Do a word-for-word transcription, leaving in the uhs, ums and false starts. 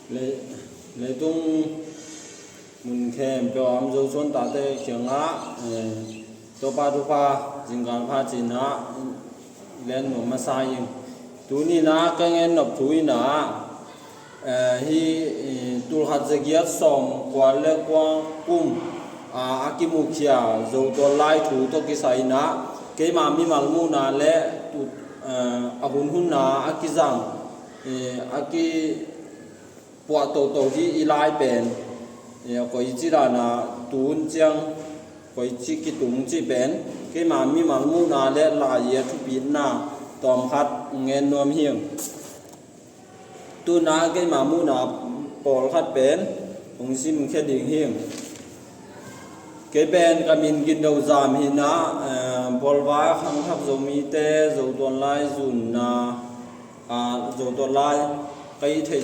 Leitung mun khempeuh a om Zosuan tate kiangah Topa thupha, zingkal pha cinah len nuam masa ing. Tuninah ka gen nop thu inah hi tulkhat zagiat sawm kua le kua kum a kimukhia Zotual lai thu tawh kisai inah keima mimal muhna le a hunhunna a kizang a ki puah toto hi i lai pen koici dana tun ciang koici kitung cih pen keima mimal muhna le lai a thupitna tawmkhat ngen nuam hing. Tuna keima muhna pawlkhat pen hong simkhia ding hing. Kei pen ka min Gin Do Zam hinah Bualva khangthak Zomite Zotual lai zunna Zotual lai ka i theih